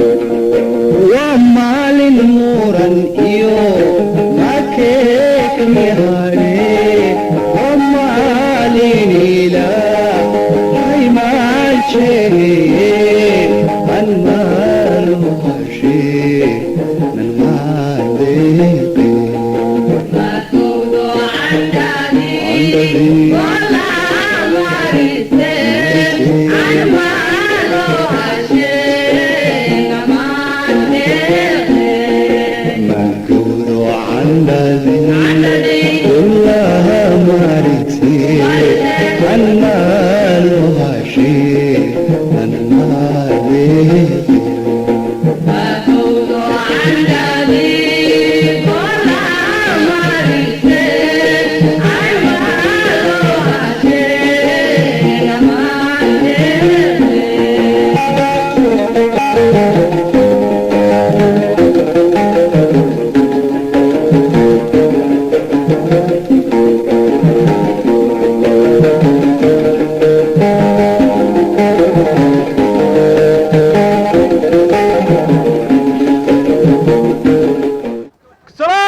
Waa maalin muran iyo makeekmihane, waa maalin ilaahay maasheeye an maaluhashe nan maandeeqe. Makudo candhadii kullaha maarigtee an maaluhashe nan maandeeqe. Salaam!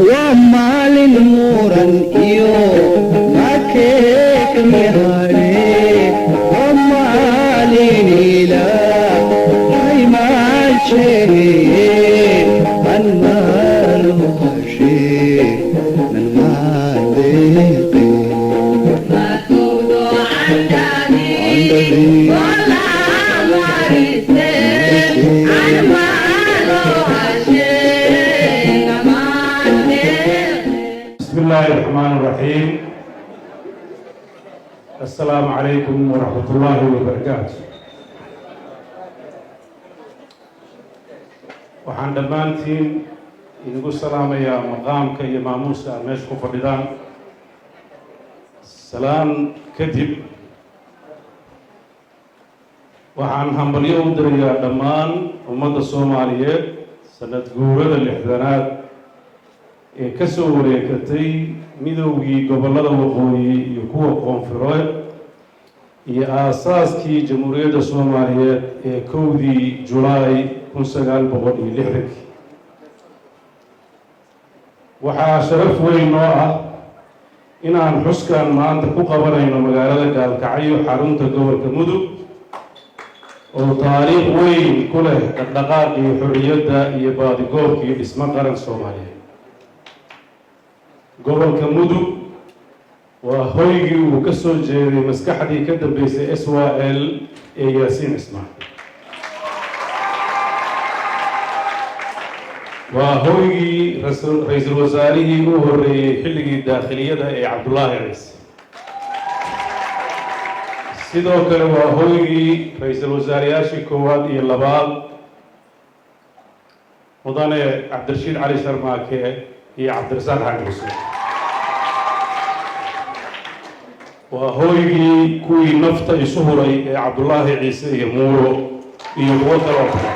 Waa maalin muran iyo makeekmihane, waa maalin ilaahay maasheeye an maaluhashe nan maandeeqe. بسم الله الرحمن الرحيم. السلام عليكم ورحمة الله وبركاته. Waxaan dhammaantiin idigu salaamayaa maqaamka iyo maamuuska aad meesha ku fadhidaan. Salaan kadib, waxaan hambalyo u dirayaa dhammaan ummadda Soomaaliyeed sanad guurada 60aad ee ka soo wareegatay midowgii gobollada waqooyi iyo kuwa koonfureed iyo aasaaskii Jamhuuriyadda Soomaaliyeed ee 1dii Julaay 1960kii. Waxaa sharaf weyn noo ah inaan xuskan maanta ku qabanayno magaalada Gaalkacyo, xarunta gobolka Mudug, oo taariikh weyn ku leh dhaqdhaqaaqii xorriyadda iyo baadigoobkii dhismo qaran Soomaaliyeed. Gobolka Mudug waa hoygii uu ka soo jeeday maskaxdii ka dambeysay SYL ee Yaasiin Cismaan, waa hoygii ra-iisul wasaarihii u horreeyey xilligii daakhiliyada ee Cabdullaahi Ciise, sidoo kale waa hoygii ra-iisul wasaareyaashii koowaad iyo labaad, mudane Cabdirashiid Cali Sharmaake iyo Cabdirasaaq Xaaji Xuseen. Waa hooygii kuwii nafta isu huray ee Cabdullaahi Ciise iyo Muuro iyo kuwo kaloo kale.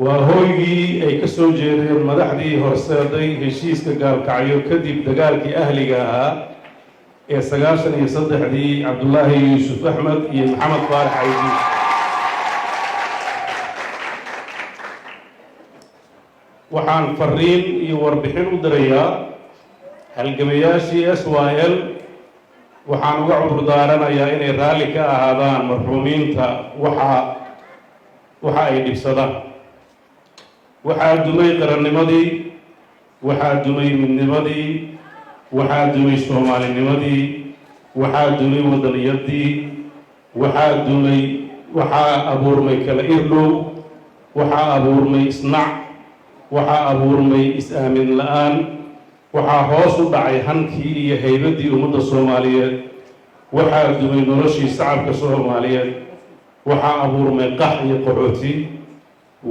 Waa hooygii ay ka soo jeedeen madaxdii horseeday heshiiska Gaalkacyo kadib dagaalkii ahliga ahaa ee 93-dii, Cabdullaahi Yuusuf Axmed iyo Maxamed Faarax Caydi. Waxaan fariin iyo warbixin u dirayaa halgamayaashii SYL. Waxaan uga cudur daaranayaa inay raalli ka ahaadaan marxuumiinta waxa ay dhibsadaan. Waxaa dumay qarannimadii, waxaa dumay midnimadii, waxaa dumay soomaalinimadii, waxaa dumay wadaniyadii, waxaa dumay, waxaa abuurmay kala irdhow, waxaa abuurmay isnac, waxaa abuurmay is-aamin la-aan, waxaa hoos u dhacay hankii iyo haybaddii ummadda Soomaaliyeed, waxaa dumay noloshii shacabka Soomaaliyeed, waxaa abuurmay qax iyo qaxooti,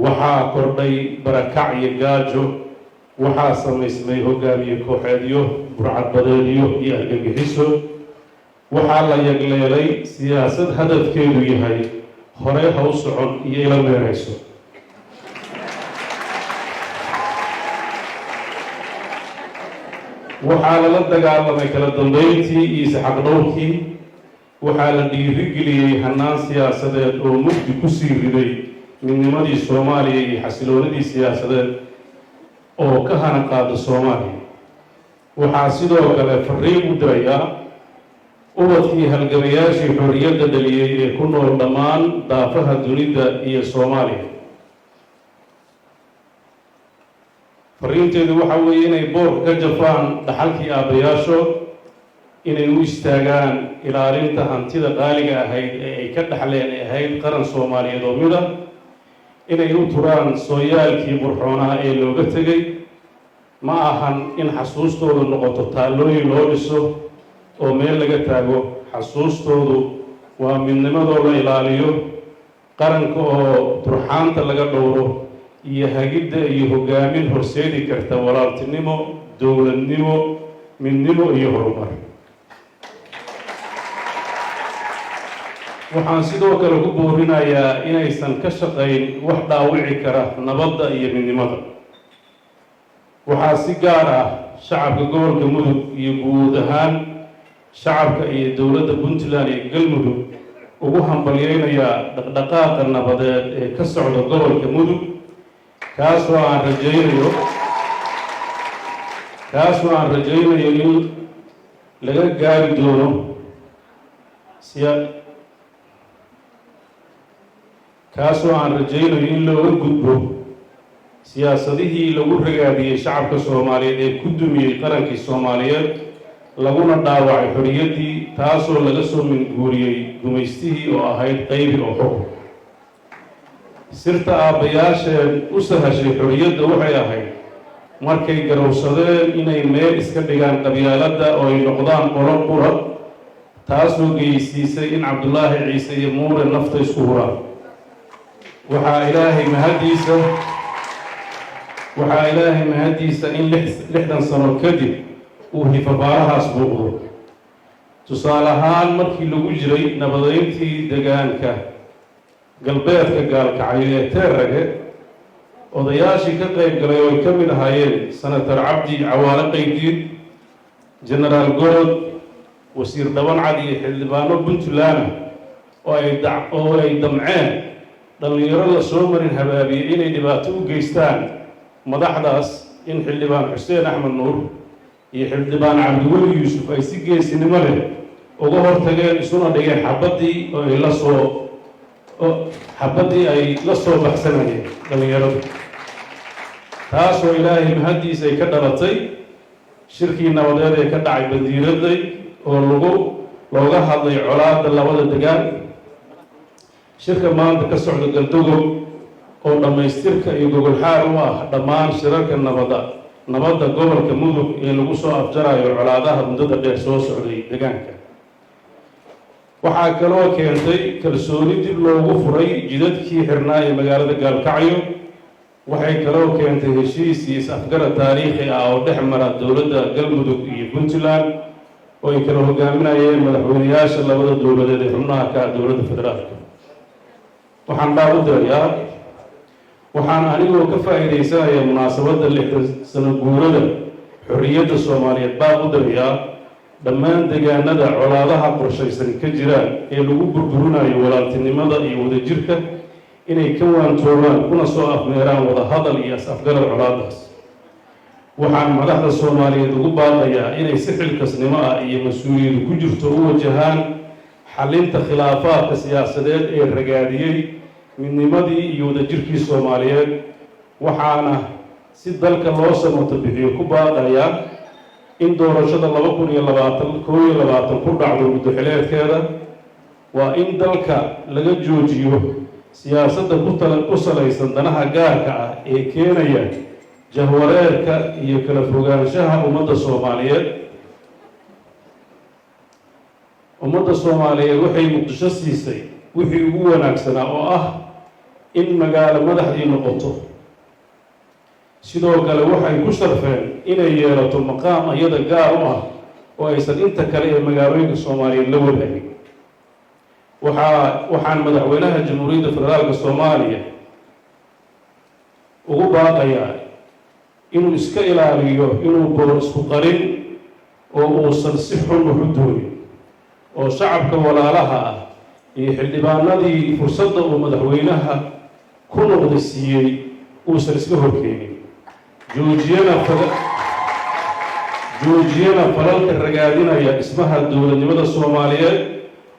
waxaa kordhay barakac iyo gaajo, waxaa samaysmay hogaamiye kooxeedyo, burcadbadeedyo iyo argagixiso, waxaa la yagleelay siyaasad hadafkeedu yahay hore ha u socon iyo ila meerayso. Waxaa lala dagaalamay kala dambeyntii iyo isxaqdhowrkii, waxaa la dhiirigeliyey hannaan siyaasadeed oo mugdi ku sii riday midnimadii Soomaaliya iyo xasiloonidii siyaasadeed oo ka hana qaada Soomaaliya. Waxaa sidoo kale fariin u dirayaa ubadkii halgamayaashii xorriyadda dhaliyey ee ku nool dhammaan daafaha dunida iyo Soomaaliya. Fariinteedu waxaa weeye inay boorka ka jafaan dhaxalkii aabbayaashood, inay u istaagaan ilaalinta hantida qaaliga ahayd ee ay ka dhaxleen ee ahayd qaran Soomaaliyeed oo mid ah, inay u turaan sooyaalkii qurxoonaha ee looga tegay. Ma ahan in xasuustoodu noqoto taallooyin loo dhiso oo meel laga taago. Xasuustoodu waa midnimadoo la ilaaliyo, qaranka oo turxaanta laga dhowro, iyo hagidda iyo hoggaamin horseedi karta walaaltinimo, dowladnimo, midnimo iyo horumar. Waxaan sidoo kale ku boorinayaa inaysan ka shaqayn wax dhaawici kara nabadda iyo midnimada. Waxaa si gaar ah shacabka gobolka Mudug iyo guud ahaan shacabka iyo dowladda Puntland iyo Galmudug ugu hambalyeynayaa dhaqdhaqaaqa nabadeed ee ka socda gobolka Mudug, kaasoo aan rajaynayo in laga gaari doono siya kaasoo aan rajaynayo in looga gudbo siyaasadihii lagu ragaadiyey shacabka Soomaaliyeed ee ku dumiyey qarankii Soomaaliyeed, laguna dhaawacay xorriyaddii, taasoo laga soo minguuriyey gumaystihii oo ahayd qaybi oo xukun. Sirta aabbayaasheen u sahashay xorriyadda waxay ahayd markay garowsadeen inay meel iska dhigaan qabyaaladda oo ay noqdaan qolo qura, taasoo geysiisay in Cabdullaahi Ciise iyo Muure nafta isku huraan. Waxaa Ilaahay mahaddiisa in 60 sano kadib uu hifafaarahaas muuqdo. Tusaale ahaan, markii lagu jiray nabadeyntii degaanka galbeedka Gaalkacyo ee Teerage, odayaashii ka qayb galay oo ay ka mid ahaayeen Senator Cabdi Cawaale Qaybdiid, Genaraal Gorod, Wasiir Dhabancad iyo xildhibaano Puntland, oo ay damceen dhallinyaro la soo marin habaabiyey inay dhibaato u geystaan madaxdaas, in Xildhibaan Xuseen Axmed Nuur iyo Xildhibaan Cabdiweli Yuusuf ay si geesinimo leh uga hortageen, isuna dhigeen xabaddii oo ay la soo xabaddii ay la soo baxsanayeen dhallinyaradu, taasoo Ilaahay mahaddiisa ay ka dhalatay shirkii nabadeed ee ka dhacay Bandiiraday oo lagu looga hadlay colaadda labada degaan. Shirka maanta ka socda Galdogob oo dhammaystirka iyo gogolxaar u ah dhammaan shirarka nabadda gobolka Mudug ee lagu soo afjarayo colaadaha muddada dheer soo socday degaanka, waxaa kaloo keentay kalsooni dib loogu furay jidadkii xirnaa ee magaalada Gaalkacyo. Waxay kaloo keentay heshiis iyo is-afgarad taariikhi ah oo dhex mara dowladda Galmudug iyo Puntland. Oo ay kala hogaaminayeen madaxweyneyaasha labada dowladeed ee xubnaha ka ah dowladda federaalka. Waxaan baaq u dirayaa, waxaan anigoo ka faa'iidaysanaya munaasabadda 60 sano guurada xorriyadda Soomaaliyeed baaq u dirayaa dhammaan deegaanada colaadaha qorshaysan ka jiraan ee lagu burburinayo walaaltinimada iyo wadajirka inay ka waantoobaan, kuna soo afmeeraan wadahadal iyo is-afgarad colaadaas. Waxaan madaxda Soomaaliyeed ugu baaqayaa inay si xilkasnimo ah iyo mas-uuliyadu ku jirto u wajahaan xallinta khilaafaadka siyaasadeed ee ragaadiyey midnimadii iyo wadajirkii Soomaaliyeed. Waxaana si dalka loo samato bixiyo ku baaqayaa in doorashada 2020-2021 ku dhacdo muddo-xileedkeeda. Waa in dalka laga joojiyo siyaasadda ku salaysan danaha gaarka ah ee keenaya jahwareerka iyo kala fogaanshaha ummadda Soomaaliyeed. Ummadda Soomaaliyeed waxay Muqdisho siisay wixii ugu wanaagsanaa, oo ah in magaalo madaxdii noqoto. Sidoo kale waxay ku sharfeen inay yeelato maqaam iyada gaar u ah oo aysan inta kale ee magaalooyinka Soomaaliyeed la wadaagin. Waxaan Madaxweynaha Jamhuuriyadda Federaalka Soomaaliya ugu baaqayaa inuu iska ilaaliyo inuu boor isku qarin oo uusan si xun wax u doonin, oo shacabka walaalaha ah iyo xildhibaanadii fursadda uu madaxweynaha ku noqda siiyey uusan iska horkeenin, joojiyana falalka ragaadinaya dhismaha dowladnimada Soomaaliyeed,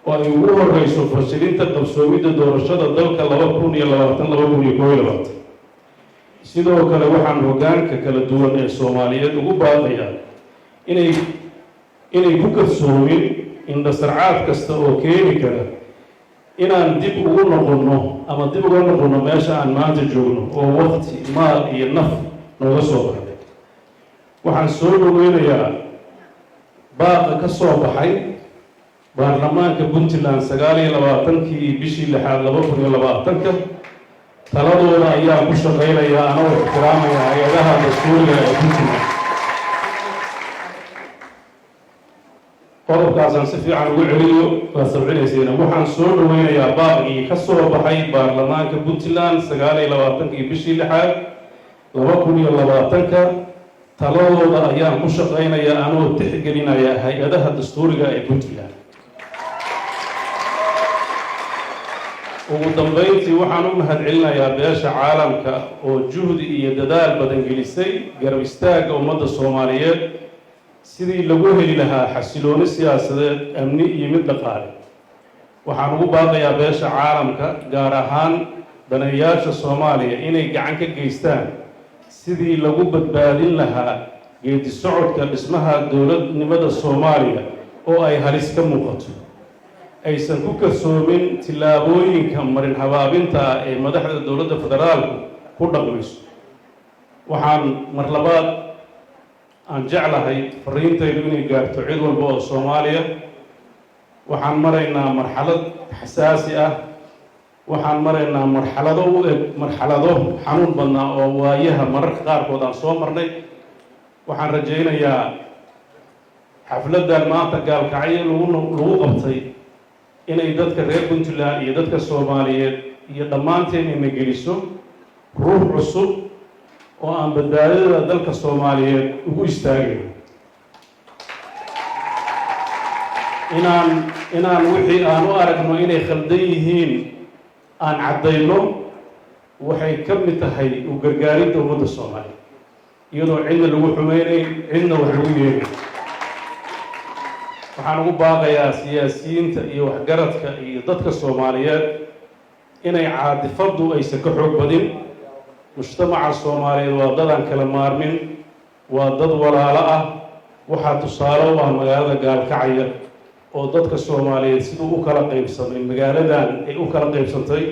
oo ay ugu horeyso fashilinta qabsoomidda doorashada dalka 2020, 2021. Sidoo kale waxaan hoggaanka kala duwan ee Soomaaliyeed ugu baaqayaa inay ku kalsoomin indhasarcaad kasta oo keeni kara inaan dib ugu noqonno ama dib uga noqonno meesha aan maanta joogno, oo waqti, maal iyo naf nooga soo baxday. Waxaan soo dhoweynayaa baaqa ka soo baxay baarlamaanka Puntland 29-kii bishii lixaad 2020-ka. Taladooda ayaan ku shaqaynayaa, anagoo ixtiraamaya hay-adaha dastuuriga ee Puntland. Qodobkaasaan si fiican ugu celiyo, waad sabcinayseena. Waxaan soo dhoweynayaa baaqii ka soo baxay baarlamaanka Puntland 29-kii bishii lixaad 2020-ka. Taladooda ayaan ku shaqaynayaa, anoo tixgelinaya hay-adaha dastuuriga ee Puntland. Ugu dambeyntii, waxaan u mahadcelinayaa beesha caalamka oo juhdi iyo dadaal badan gelisay garab istaagga ummadda Soomaaliyeed sidii lagu heli lahaa xasilooni siyaasadeed, amni iyo mid dhaqaale. Waxaan ugu baaqayaa beesha caalamka, gaar ahaan daneeyaasha Soomaaliya, inay gacan ka geystaan sidii lagu badbaadin lahaa geedi socodka dhismaha dowladnimada Soomaaliya oo ay halis ka muuqato, aysan ku kalsoomin tillaabooyinka marin habaabinta ah ee madaxda dowladda federaalku ku dhaqmayso. Waxaan mar labaad aan jeclahay fariintaydu inay gaarto cid walba oo Soomaaliya. Waxaan maraynaa marxalad xasaasi ah. Waxaan maraynaa marxalado u eg marxalado xanuun badnaa oo waayaha mararka qaarkood aan soo marnay. Waxaan rajaynayaa xafladdan maanta Gaalkacyo lagu qabtay inay dadka reer Puntland iyo dadka Soomaaliyeed iyo dhammaanteen ina geliso ruux cusub oo aan badbaadada dalka Soomaaliyeed ugu istaagayno, inaan wixii aan u aragno inay khaldan yihiin aan caddayno. Waxay ka mid tahay u gargaaridda ummadda Soomaaliyeed, iyadoo cidna lagu xumaynayn, cidna wax lagu yeegayn. Waxaan ugu baaqayaa siyaasiyiinta iyo waxgaradka iyo dadka Soomaaliyeed inay caadifaddu aysan ka xoog badin. Mujtamaca Soomaaliyeed waa dad aan kala maarmin, waa dad walaalo ah. Waxaa tusaale u ah magaalada Gaalkacya, oo dadka Soomaaliyeed siduu u kala qaybsamay magaaladan ay u kala qaybsantay,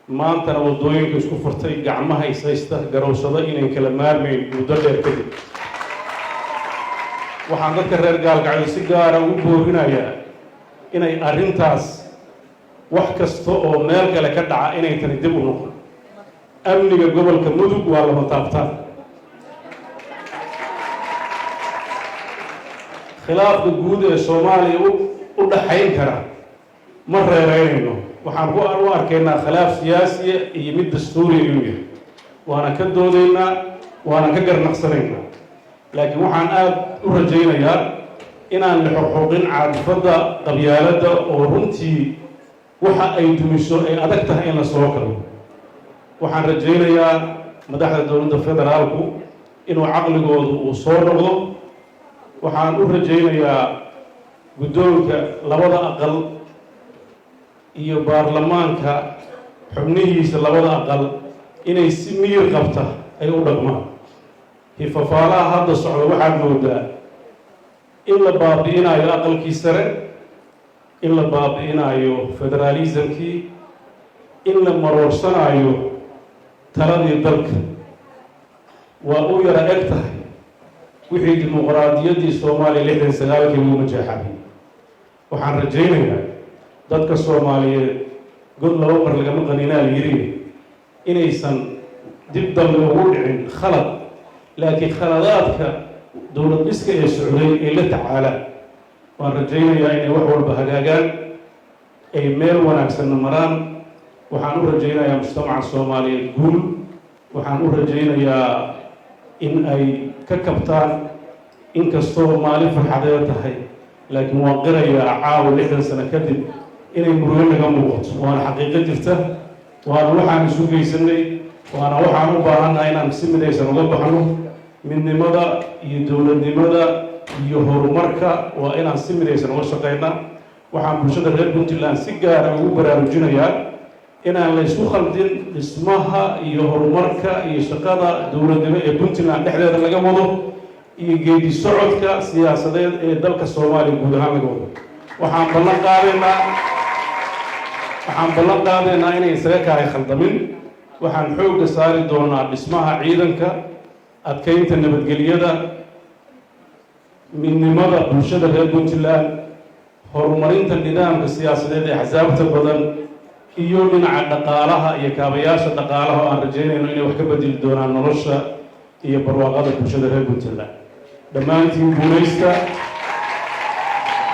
maantana waddooyinka isku furtay, gacmaha ishaysta, garowsada inayn kala maarmayn muddo dheer kadib. Waxaan dadka reer Gaalkacyo si gaara ugu boorinayaa inay arrintaas, wax kasta oo meel kale ka dhaca, inay tani dib u noqon. Amniga gobolka Mudug waa lama taabtaan. Khilaafka guud ee Soomaaliya u dhaxayn kara ma reereynayno. Waxaan ku u arkaynaa khilaaf siyaasiya iyo mid dastuuriya inuu yahay, waana ka doodaynaa, waana ka garnaqsanaynaa. Laakiin waxaan aada u rajaynayaa inaan la xoqxoqin caadifadda qabyaaladda, oo runtii waxa ay dumiso ay adag tahay in la soo kalo. Waxaan rajaynayaa madaxda dowladda federaalku inuu caqligoodu uu soo noqdo. Waxaan u rajaynayaa guddoonka labada aqal iyo baarlamaanka xubnihiisa labada aqal inay si miyir qabta ay u dhaqmaan. Hifafaalaha hadda socda waxaad moodaa in la baabi'inayo aqalkii sare, in la baabi'inayo federaalismkii, in la maroorsanaayo taladii dalka. Waa u yara eg tahay wixii dimuqraadiyaddii Soomaaliya 69-kii lagu majeexabay. Waxaan rajaynayaa dadka Soomaaliyeed, god laba mar lagama qaninaa la yidhi, inaysan dib dambe ugu dhicin khalad, laakiin khaladaadka dowlad dhiska ee socday ay la tacaalaan. Waan rajaynayaa inay wax walba hagaagaan, ay meel wanaagsanna maraan. Waxaan u rajaynayaa mujtamaca Soomaaliyeed guul. Waxaan u rajaynayaa in ay ka kabtaan. Inkastoo maalin farxadeed tahay, laakiin waan qirayaa caawa 60 sano kadib inay murugo naga muuqato. Waana xaqiiqo jirta, waana waxaan isu geysanay, waana waxaan u baahannahay inaan si midaysan uga baxno. Midnimada iyo dowladnimada iyo horumarka waa inaan si midaysan uga shaqaynaa. Waxaan bulshada reer Puntland si gaara ugu baraarujinayaa inaan la isku khaldin dhismaha iyo horumarka iyo shaqada dowladnimo ee Puntland dhexdeeda laga wado iyo geedi socodka siyaasadeed ee dalka Soomaaliya guud ahaan laga wado. Waxaan ballan qaadaynaa inay isaga kaahay khaldamin. Waxaan xoogga saari doonaa dhismaha ciidanka, adkeynta nabadgelyada, midnimada bulshada reer Puntland, horumarinta nidaamka siyaasadeed ee axsaabta badan, iyo dhinaca dhaqaalaha iyo kaabayaasha dhaqaalaha oo aan rajaynayno inay wax ka bedeli doonaan nolosha iyo barwaaqada bulshada reer Puntland. Dhammaantiin guulaysta.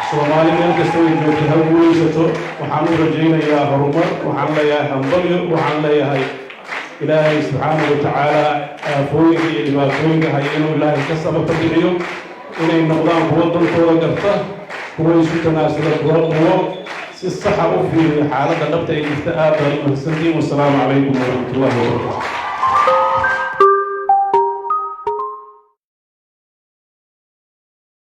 Soomaali meel kasta way joogtay ha guulaysato. Waxaan u rajaynayaa horumar. Waxaan leeyahay hambalyo. Waxaan leeyahay Ilaahay subxaanahu wa tacaala aafooyinka iyo dhibaatooyinka haya inuu Ilaahay ka sababka bixiyo, inay noqdaan kuwo dantooda garta, kuwo isu tanaasula, kuwo si saxa u fiiriya xaaladda dhabta ay jirta. Aad baad u mahadsantihiin. Wasalaamu calaykum waraxmatullahi wabarakatu.